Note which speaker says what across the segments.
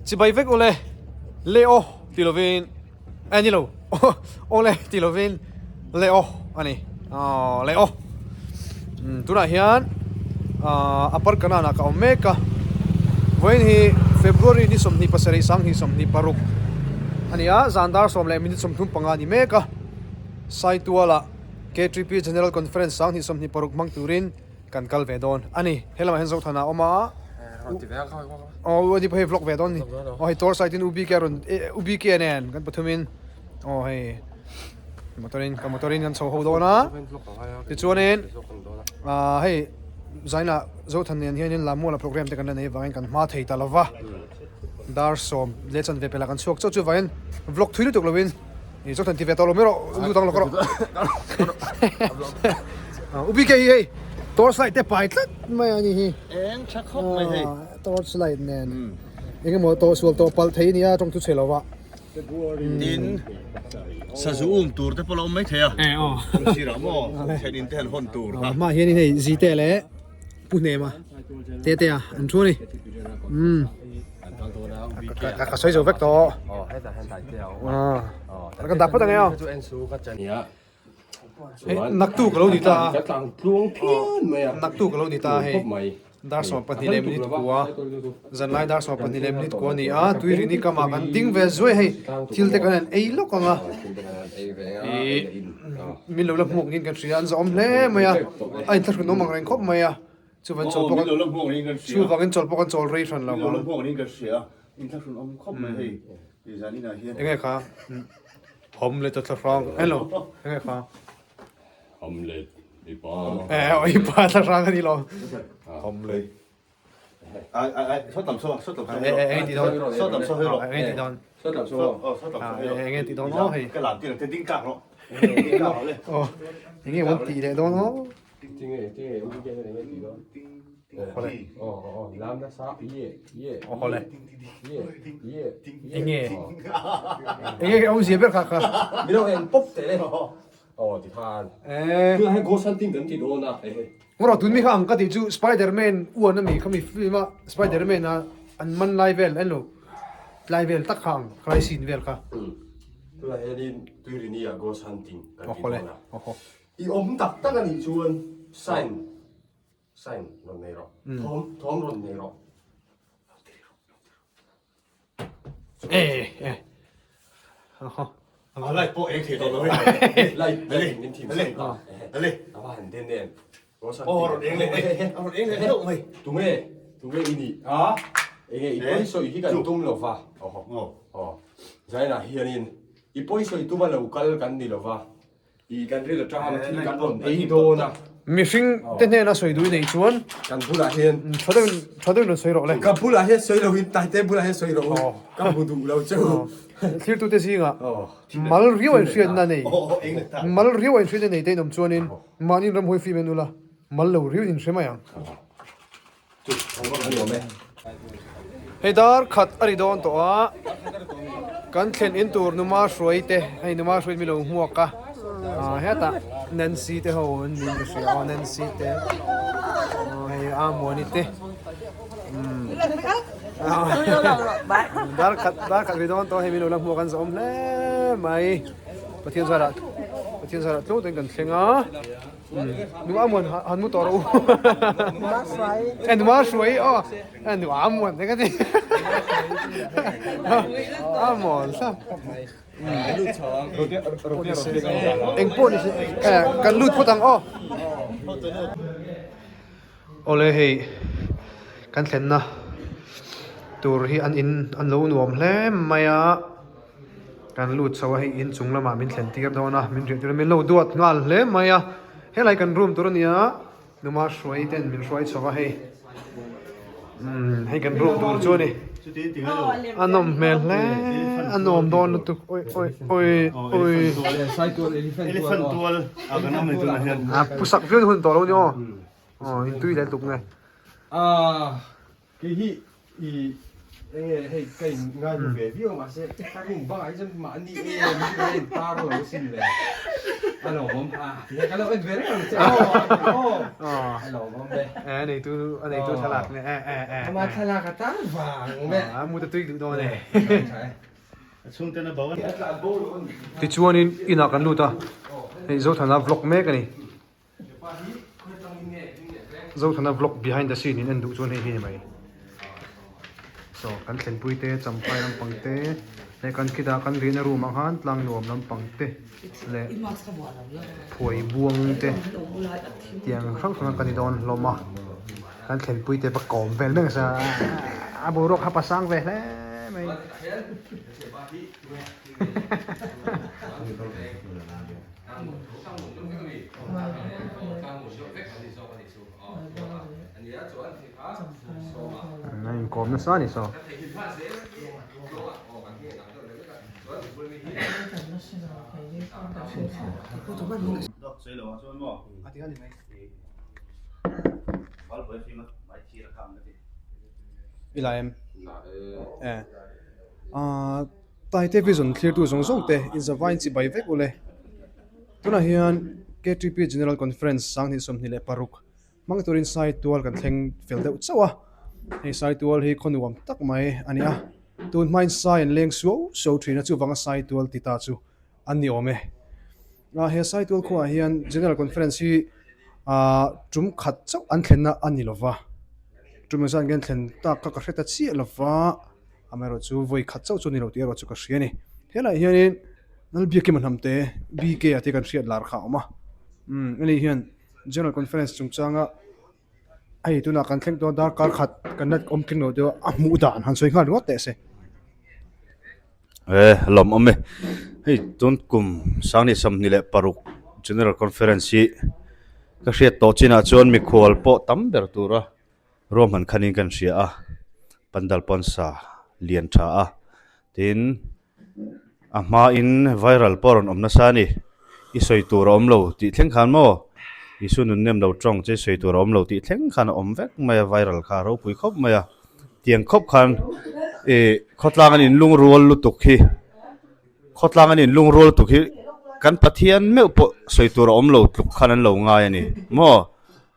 Speaker 1: Chibai vek ule le aw ti lovin eh ni lo awle ti lovin le aw a ni aw le aw umm tunah hian ah upper kanan ah ka awm mek a vawiin hi February ni 27 2026 a ni a zan dar 10 leh minute 35 a ni mek a Saituala K3P General Conference 2026 hmang turin Kan kal ve dawn a ni. He lamah hian Zothana a awm a. Aw u ani pawh hei vlog ve dawn a ni. Aw hei tour site in U BK a rawn U BK nen kan pathum in aw hei motor in ka motor in kan chho ho dawn a. Tichuanin ah hei zainah Zothan nen hianin Lamuala program te kan la nei avangin kan hma thei ta lova. Dar sawm leh chanve pelah kan chhuak chauh chuvangin vlog thui lutuk lovin Ni chu than ti ve tawh lo mai rawh lu dang lo ka rawh. Ubi ke hi hei torch light te pai tlat mai a ni hi.
Speaker 2: Eng tha khawp mai hei.
Speaker 1: Torch light nen. Eng emaw tawh sual tawh palh thei nia tawng thu chhe lova.
Speaker 2: Tin sazu um tur te pawh la awm mai thei a.
Speaker 1: Eh aw.
Speaker 2: Sirah maw thenin te han hawn tur kha.
Speaker 1: Hma hian hei zite leh Pu Hnema te te a an thu a ni. Umm. Ka sawi zo vek tawh. Kan dah phawt ang e aw. Hei naktu ka lo ni ta a. Naktu ka lo ni ta a hei. Dar 12 leh minute kua zanlai dar 12 leh minute kua a ni a tuirini kamah kan ding ve zuai hei thil te kan han ei lawk ang a. Ih. Min lo la hmuak niin kan hria, an zawhawm hle mai a, a inthlahrun awm ang reng khawp mai a, chuvan chawl pawh kan chuvangin chawl pawh kan chawl rei hran lo vang. Enge kha Hamlet a thlahrang hello enge kha
Speaker 3: Hamlet i pa
Speaker 1: eh i pa thlahrang a ni lo Hamlet Eng ti dawn? Eng ti dawn? Eng ti dawn aw hei? Eng nge an tih leh dawn aw? Awle. Eng nge? Eng nge awmzia ber kha kha?
Speaker 3: Aw ti khan. Eh. Tunah hian ghost hunting kan ti dawn a.
Speaker 1: Ngawrah tun mi kha ang ka tih chu Spiderman uan ami khami film a Spiderman a an man lai vel en lo tlai vel tak kha ang khalai scene vel kha.
Speaker 3: Tunah hianin Tuirini ah ghost hunting kan ti dawn a. I awm tak tak anih chuan sign sign rawn nei rawh. Thawm thawm rawn nei rawh.
Speaker 1: Eh eh.
Speaker 2: A light pawh eng thei tawh lo hei.
Speaker 3: Light light min thim sak ta.
Speaker 2: Ale.
Speaker 3: A va han den em.
Speaker 2: Oh rawn eng leh eh. A rawn eng leh hlauh mai.
Speaker 3: Tunge tunge i nih a? Enge i pawi sawi hi kan tum lo va. Aww. Aw. Zainah hianin i pawi sawi tuma lo kal kan ni lo va. I kan ril atanga thil kan rawn ei dawn a.
Speaker 1: Mihring te hnena sawi duh i neih chuan.
Speaker 3: Kan bulah hian.
Speaker 1: Tha deuhin tha deuhin rawn sawi rawh le.
Speaker 3: Ka bulah hian sawi loin Taite bulah hian sawi rawh u. Ka hmu duh lo che u.
Speaker 1: Thirtute zingah mal riau a inhriatna nei mal riau a inhriatna nei te in awm chuanin mahni ramhuai fim en ula mal lo riau in inhre mai ang. Hei dar khat a ri dawn tawh a, kan thlen in tur numa hruai te hei numa hruai mi lo hmuak a, ah hetah Nancy te ho an ni in ka hria aw Nancy te aw hei Amuani te umm dar khat dar khat ri dawn tawh a hei mi lo la hmuak an zawhawm hle mai Pathian zarah Pathian zarah tlawm ten kan thleng a. Nu Amuan han mu tawh rawh u.
Speaker 4: Numa hruai.
Speaker 1: Eh numa hruai aw. Eh nu Amuan te ka ti. Amuan sa. Eng pawh ni se eh kan lut phawt ang aw. Awle hei kan thlenna tur hi an in an lo nuam hle mai a. Kan lut chho a hei inchung lamah min thlen tir dawn a min riah tir a min lo duat nghal hle mai a helai kan room tur a nia numa hruai ten min hruai chho a hei umm hei kan room tur chu a ni a nawm hmel hle a nuam dawn lutuk awi awi awi awi a pusak viau hun tawh lo a ni aw aw intui leh lutuk nge.
Speaker 3: Kei hi i enge hei ka in ngai hmu ve viau mahse ka room bangah hi chuan mahni em hi ka in tar lo asin le.
Speaker 4: A lawmawm a, tihian ka lo en ve reng ang che aw aw a lawmawm e.
Speaker 1: E neitu a neitu thlalak ne e e e.
Speaker 4: Ama thlalak a tan vang me.
Speaker 1: A mu ta tui duh dawn e.
Speaker 2: A chhungten a bo a ni.
Speaker 1: Tichuanin inah kan lut a, hei Zothana vlog mek a ni. Zothana vlog behind the scene in en duh chuan hei hi ni mai. So kan thlenpui te champhai lampang te leh kan khitah kan rihna room ah khan tlang nuam lampang te leh phuai buang te tiang hrang hrang kan ni dawn hlawm a kan thlenpui te va kawm vel mek nasa a boruak kha pasang ve hle mai. A inkawm nasa a ni saw. I la em? E. Ahh Taite Vision thlirtu zawng zawng te inzavain chibai vek ule. Tunah hian KTP General Conference 2026 hmang turin Saitual kan thleng fel deuh chauh a, hei Saitual hi khaw nuam tak mai a ni a, tun hmain Sai an leng suau suau thin a, chuvanga Saitual ti ta chu an ni awm e. Ah he Saitual khuaah hian General Conference hi ah tum khat chauh an thlenna a ni lova, tum engzat nge an thlen tak kha ka hre ta chiah lova, amaherawh chu vawi khat chauh chu a ni lo tih erawh chu ka hria a ni. Helaiah hianin Lalbiakima hnamte BK ah te kan hriat lar kha a awm a, umm ani hian General Conference chungchanga hei tunah kan thleng tawh a darkar khat kan la awm tling lo deuh a a hmuh dan han sawi nghal ringawt teh se.
Speaker 2: E lawm awm e hei tun kum 2026 General Conference hi ka hriat tawh chinah chuan mikhual pawh tam ber tura ruahman khanin kan hria a pandal pawn sa lian tha a tin. A hmain viral pawh a rawn awm nasa a ni. I sawi tur a awm lo tih thleng khan maw? Isu nun nem lo tawng che i sawi tur a awm lo tih thleng khan a awm vek mai a, viral kha a ropui khawp mai a. Tiang khawp khan ih khawtlang an inlungrual lutuk hi, khawtlang an inlungrual lutuk hi kan Pathian meuh pawh sawi tur a awm lo tluk khan an lo ngai a ni maw?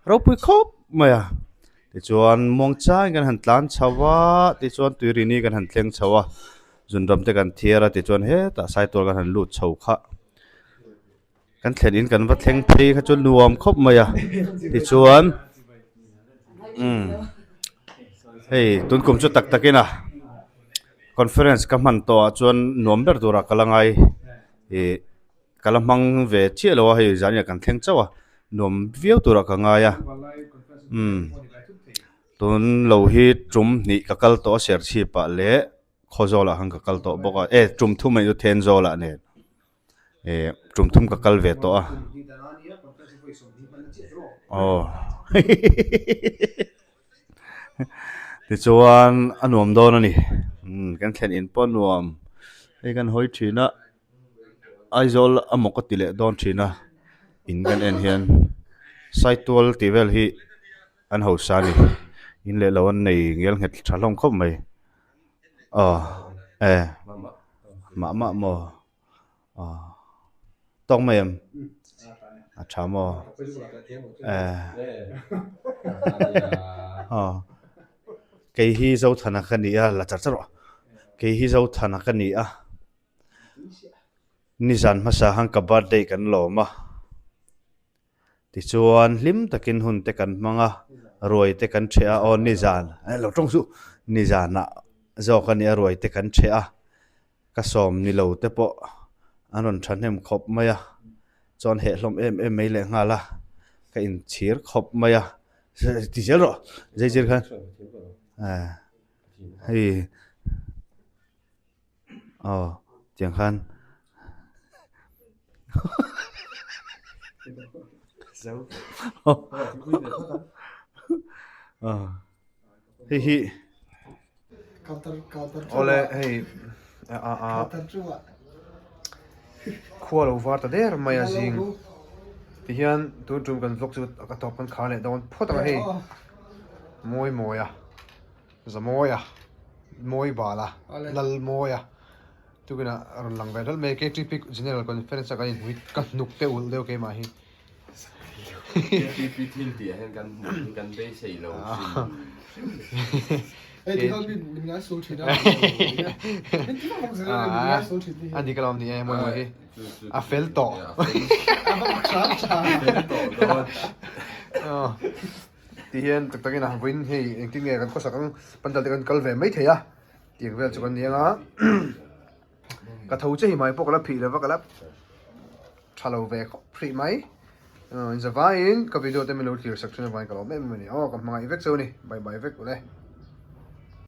Speaker 2: Ropui khawp mai a. Tichuan muangchangin kan han tlan chho a, tichuan tuirini kan han thleng chho a. Zunram te kan thiar a tichuan hetah saitual kan han lut chho kha kan thlen in kan va thleng phei kha chu nuam khawp mai a tichuan umm hei tun kum chu tak tak in a conference ka hman tawh ah chuan nuam ber turah ka la ngai ih ka la hmang ve chiah lo a hei zan ah kan thleng chauh a nuam viau turah ka ngai a umm tun lo hi tum hnih ka kal tawh a serchhip ah leh. Khawzawlah khan ka kal tawh bawk a e tum thum a ni chu Thenzawlah nen e tum thum ka kal ve tawh a aw tichuan a nuam dawn a ni umm kan thlen in pawh a nuam hei kan hawi thin a Aizawl a maw ka ti leh dawn thin a in kan en hian Saitual tih vel hi an hausa a ni in leh lo an nei ngel nghet tha hlawm khawp mai. Aw e mah mah maw aw tawk mai em a tha maw e aw kei hi Zothana ka ni a la char char rawh kei hi Zothana ka ni a nizan hmasa khan ka birthday kan lawm a. Tichuan hlim takin hun te kan hmang a, ruai te kan ṭheh a, aw nizan, lo ṭawng suh, nizanah zawk a nia ruai te kan ṭheh a, ka sawm ni lo te pawh an rawn ṭhahnem khawp mai a, chuan heh hlawm em em mai leh nghal a, ka inchhir khawp mai a, ti zel rawh zeizir khan, hei. Aw tiang khan hei hi
Speaker 1: awle hei a a khua lo var ta der mai a zing tihian tun tum kan vlog chu a tawp kan khar leh dawn phawt ang a hei mawi mawi a. Zamawia, Mawibala, Lalmawia. Tukinah rawn lang ve hlawlh mai KTP General Conference a kan inhmu hi ka hnuk te ulh deuh keimah hi.
Speaker 3: KTP thil tih ah hian kan hmuh hi kan beisei lo hrim hrim.
Speaker 4: Hei ti khan min min ngai sul thin a. Min ti vak vak zel a min ngai sul thin hi.
Speaker 1: A dik alawm ni e mawi mawi hi. A fel tawh.
Speaker 4: A va hram tha.
Speaker 3: Fel tawh dawn.
Speaker 1: Ti hian tak takin a vawiin hei engtin nge kan khawsak ang pandal te kan kal ve mai thei a. Tiang vel chu kan ni anga ka tho che hi mai pawh ka la phih lova ka la tha lo ve khawp hrih mai in zavaiin ka video te min lo thlir sak thin avangin ka lawm em em a ni aw ka hmangaih vek cheu a ni bye bye vek ule.